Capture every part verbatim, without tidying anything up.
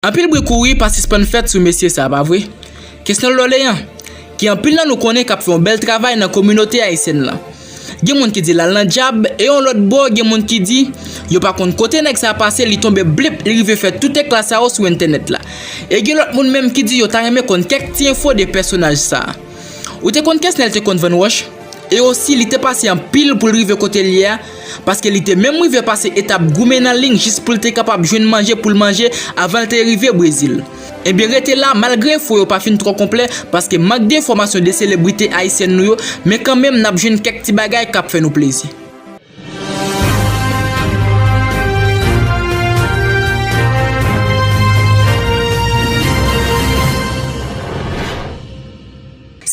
Anpil bri kouri pa sispann fèt sou mesye sa, pa vre? Kesnel Dorlean, ki anpil nan nou konnen k ap fè yon bèl travay nan kominote ayisyèn lan. Gen moun ki di l al nan dyab, e yon lòt bò, gen moun ki di yo pa konn kote nèg sa a pase, li tonbe blip, li rive fè tout ekla sa yo sou entènèt la. E gen lòt moun menm ki di yo ta renmen konn kèk ti enfo de pèsonaj sa a. Ou te konn Kesnel te konn vann wòch? E osi, li te pase anpil pou l rive kote l ye a, paske li te menm rive pase etap goumen nan liy jis pou l te kapab jwenn manje pou l manje avan l te rive Brezil. Ebyen, rete la, malgre enfo yo pa fin twò konplè, paske mank de enfòmasyon de selebrite ayisyèn nou yo, men kanmenm n ap jwenn kèk ti bagay k ap fè nou plezi.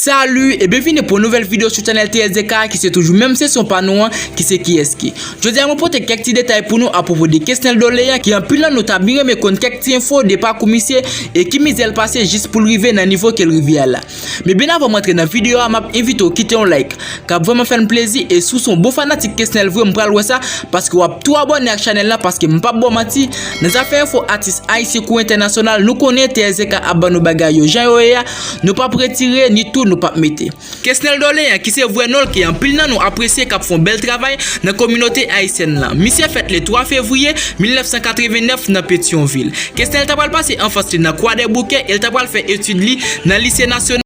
Salut e byenvini pou yon nouvèl videyo sou chanèl T S D K ki se toujou menm sesyon pa nou an, ki se Kiyès Ki. Jodi a mwen pote kèk ti detay pou nou apwopo de Kesnel Dorlean, ki anpil nan nou ta byen renmen konn kèk ti enfo de pakou misye e ki mizè l pase jis pou l rive nan nivo ke l rive a la. Men byen avan m antre nan videyo a, m ap envite w kite yon like k ap vrèman fè n plezi, e si w se yon bon fanatik Kesnel vre, m pral wè sa, paske w ap tou abòne ak chanèl la, paske m p ap ba w manti, nan zafè enfo atis ayisyen kou entènasyonal, nou konnen T S D K ap ban nou bagay yo jan yo ye a, nou p ap retire, ni tou nou p ap mete. Kesnel Dorlean, ki se vrè non l, ke anpil nan nou apresye, k ap fè yon bèl travay nan kominote ayisyèn lan. Misye fèt le twa fevriye mil nèf san katreven nèf nan Petyonvil. Kesnel ta pral pase anfans li nan Kwadèboukè e l ta pral fè etid li nan lise nasyonal